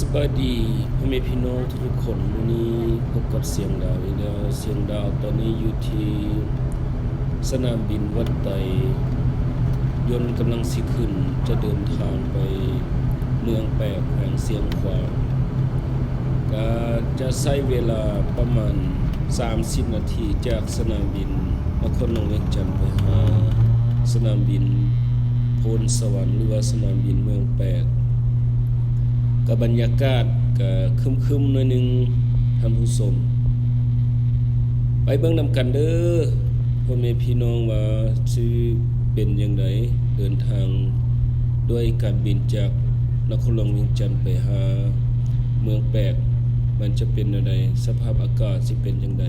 ສະບາຍດີພໍ່ແມ່ພີ່ນ້ອງທຸກໆຄົນ, ມື້ນີ້ພົບກັບສຽງດາວອີກແລ້ວ. ສຽງດາວຕອນນີ້ຢູ່ທີ່ສະໜາມບິນວັດໄຕ, ຍົນກຳລັງຊິຂຶ້ນ ຈະເດີນທາງໄປເມືອງແປກ ແຂວງຊຽງຂວາງ. ກະຈະໃຊ້ເວລາປະມານສາມສິບນາທີ ຈາກສະໜາມບິນນະຄອນຫຼວງວຽງຈັນໄປຫາສະໜາມບິນໂພນສະຫວັນ ຫຼືວ່າສະໜາມບິນເມືອງແປກ. ກະບັນຍາກາດກະຄຶ້ມໆໜ້ອຍໜຶ່ງທ່ານຜູ້ຊົມ. ໄປເບິ່ງນຳກັນເດີ້ ພໍ່ແມ່ພີ່ນ້ອງວ່າຊິເປັນຈັ່ງໃດ, ເດີນທາງດ້ວຍການບິນຈາກນະຄອນຫຼວງວຽງຈັນໄປຫາເມືອງແປກ ມັນຈະເປັນແນວໃດ, ສະພາບອາກາດຊິເປັນຈັ່ງໃດ.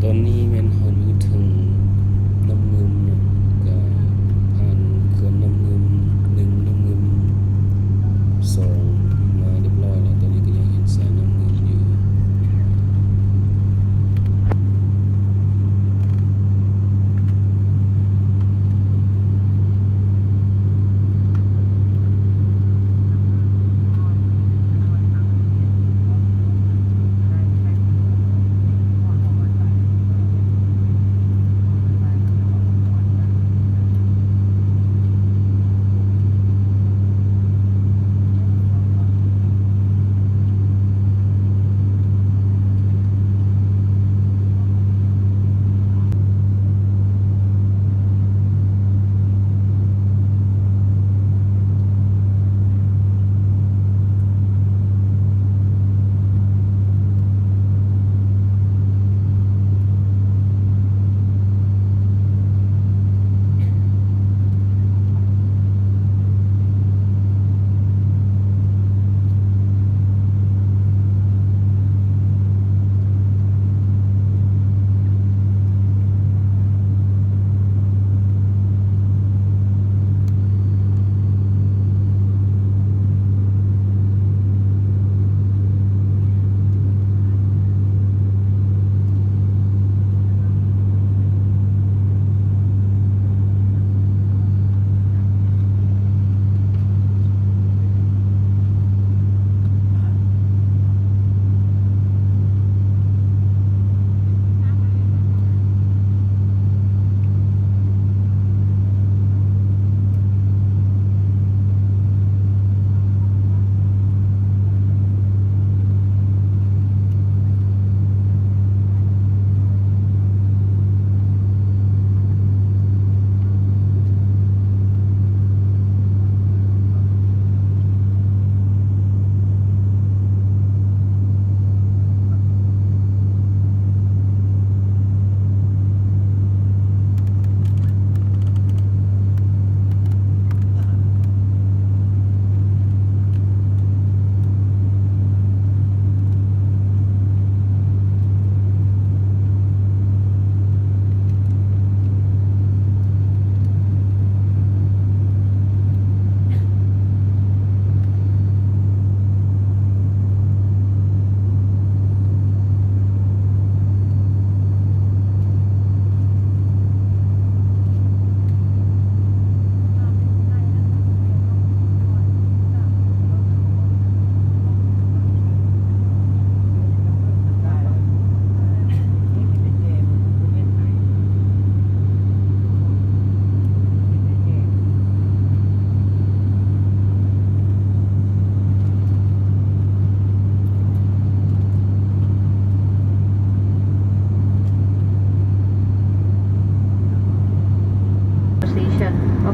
ຕອນນີ້ແມ່ນເຮົາຢູ່ເທິງນ້ຳງື່ມເນາະ, ກະຜ່ານເຂື່ອນນ້ຳງື່ມໜຶ່ງ ນ້ຳງື່ມສອງມາຮຽບຮ້ອຍແລ້ວ. ຕອນນີ້ກະຍັງເຫັນສາຍນ້ຳງື່ມຢູ່. ເ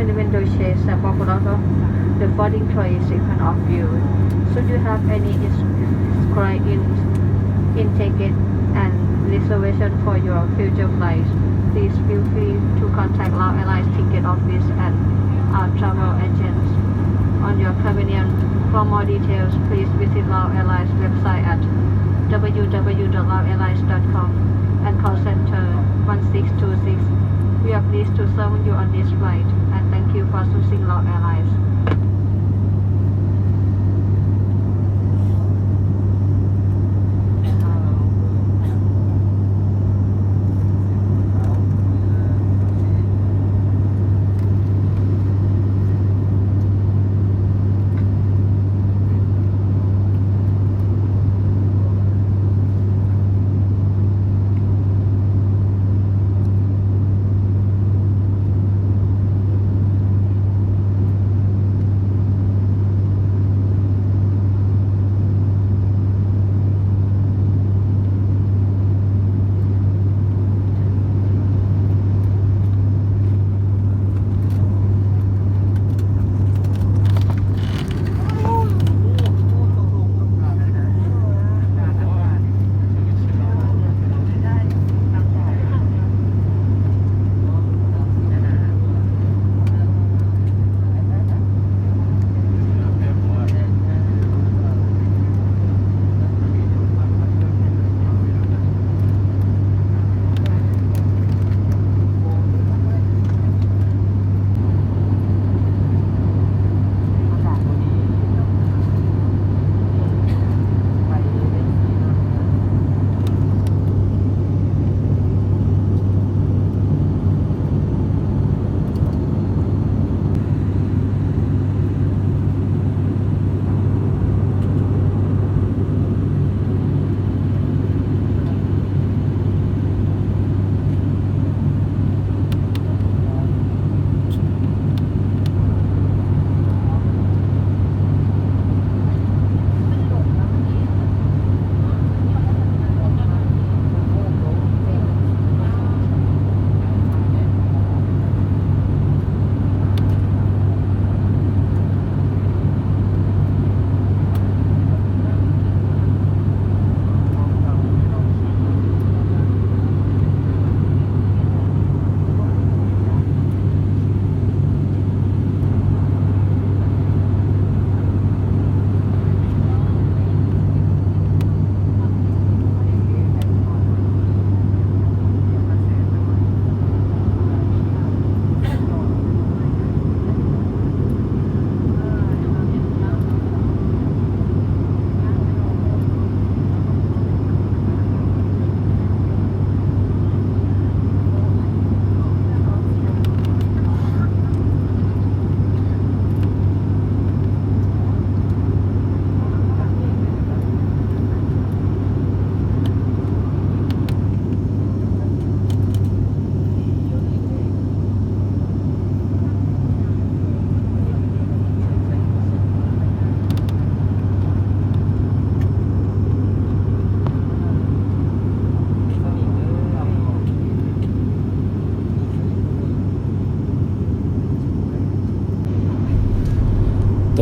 and window shades that pop out of the folding tray is in front of you. Should you have any inquiry in, in ticket and reservation for your future flights, please feel free to contact Lao Airlines ticket office and our travel agents on your convenience. For more details, please visit Lao Airlines website at w w w dot lao airlines dot com and call center one six two six. We are pleased to serve you on this flight, and thank you for choosing Lao Airlines.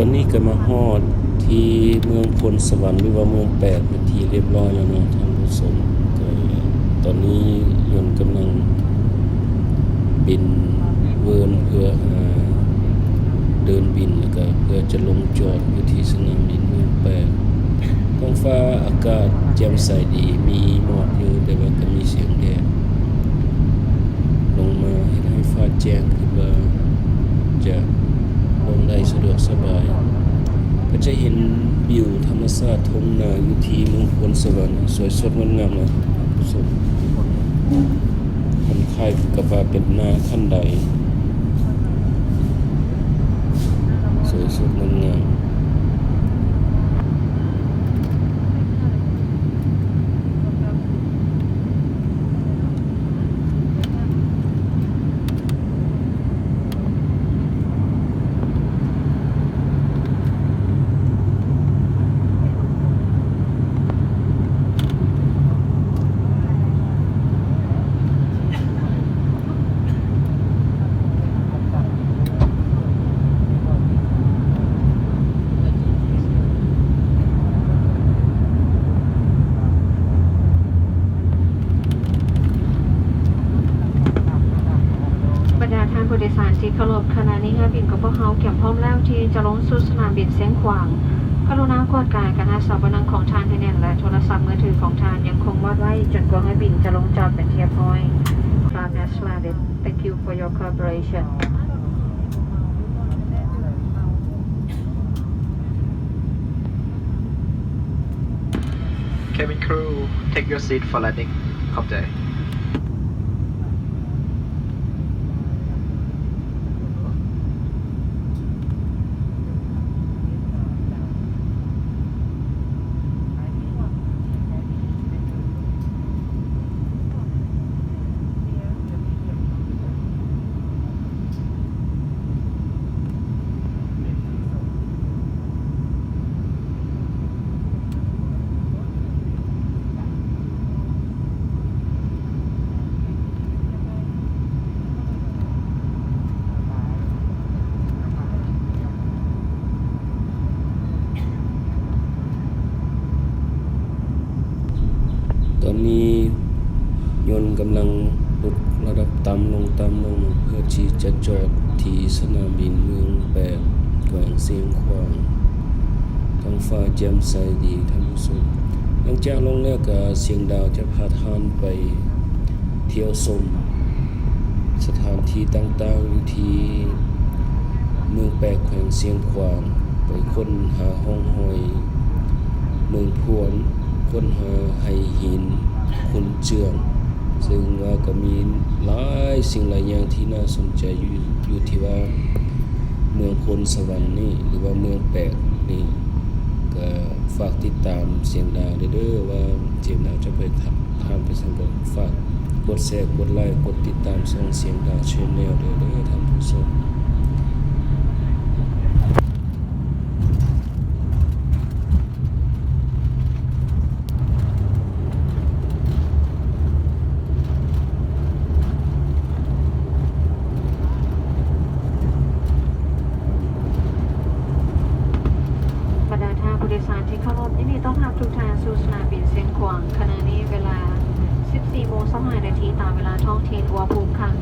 ຕອນນີ້ກໍມາຮອດທີ່ເມືອງໂພນສະຫວັນ ຫຼືວ່າເມືອງແປກ ເປັນທີ່ຮຽບຮ້ອຍແລ້ວເນາະທ່ານຜູ້ຊົມ. ກໍຕອນນີ້ຍົນກຳລັງບິນເວີນເພື່ອຫາເດີ່ນບິນ ແລ້ວກໍເພື່ອຈະລົງຈອດຢູ່ທີ່ສະໜາມບິນເມືອງແປກ. ທ້ອງຟ້າອາກາດແຈ່ມໃສດີ ມີໝອກຢູ່ ແຕ່ວ່າກໍມີສຽງແດດລົງມາ ເຮັດໃຫ້ຟ້າແຈ້ງ ຄິດວ່າຈະລົງໄດ້ສະດວກສະບາຍ. ກໍຈະເຫັນວິວທຳມະຊາດທົ່ງນາຢູ່ທີ່ເມືອງໂພນສະຫວັນ ສວຍສົດງົດງາມເນາະ ທ່ານຜູ້ຊົມ. ມັນຄ້າຍກັບວ່າເປັນນາຄັນໄດ ສວຍສົດງົດງາມ. ເ ທ່ານຜູ້ໂດຍສານທີ່ເຄົາລົບ, ຂະນະນີ້ເຮືອບິນຂອງພວກເຮົາກຽມພ້ອມແລ້ວທີ່ຈະລົງສູ່ສະໜາມບິນຊຽງຂວາງ. ກະລຸນາກວດກາການຮັກສາບ່ອນນັ່ງຂອງທ່ານໃຫ້ແໜ້ນ ແລະ ໂທລະສັບມືຖືຂອງທ່ານຍັງຄົງມອດໄວ້ຈົນກວ່າເຮືອບິນຈະລົງຈອດເປັນທີ່ຮຽບຮ້ອຍ. Aircraft has landed. Thank you for your cooperation. Cabin crew, take your seat for landing. ຂອບໃຈ. ຕອນນີ້ຍົນກຳລັງລົດລະດັບຕ່ຳລົງ, ຕ່ຳລົງ ເພື່ອທີ່ຈະຈອດທີ່ສະໜາມບິນເມືອງແປກ ແຂວງຊຽງຂວາງ ທ້ອງຟ້າແຈ່ມໃສດີທ່ານຜູ້ຊົມ. ຫຼັງຈາກລົງແລ້ວກະຊຽງດາວຈະພາທ່ານໄປທ່ຽວຊົມສະຖານທີ່ຕ່າງໆຢູ່ທີ່ເມືອງແປກ ແຂວງຊຽງຂວາງ, ໄປຄົ້ນຫາຮ່ອງຮອຍເມືອງພວນ, ຄົ້ນຫາໄຫຫີນຂຸນເຈືອງ, ເຊິ່ງວ່າກໍມີຫຼາຍສິ່ງຫຼາຍຢ່າງທີ່ໜ້າສົນໃຈຢູ່ ຢູ່ທີ່ວ່າເມືອງໂພນສະຫວັນນີ້ ຫຼືວ່າເມືອງແປກນີ້. ກໍຝາກຕິດຕາມຊຽງດາວເດີ ວ່າຊຽງດາວຈະໄປທາງ ທ່ານໄປໃສກໍຝາກກົດແຊ ກົດໄລ ກົດຕິດຕາມຊ່ອງຊຽງດາວ Channel ເດີ ທ່ານຜູ້ຊົມ. ບັນດາທ່ານຜູ້ໂດຍສານທີ່ເຄົາລົບ, ຍິນດີຕ້ອນຮັບທຸກທ່ານສູ່ສະໜາມບິນຊຽງຂວາງ. ຂະນະນີ້ເວລາສິບສີ່ໂມງຊາວຫ້ານາທີຕາມເວລາທ້ອງຖິ່ນ, ອຸນຫະພູມຂ້າງ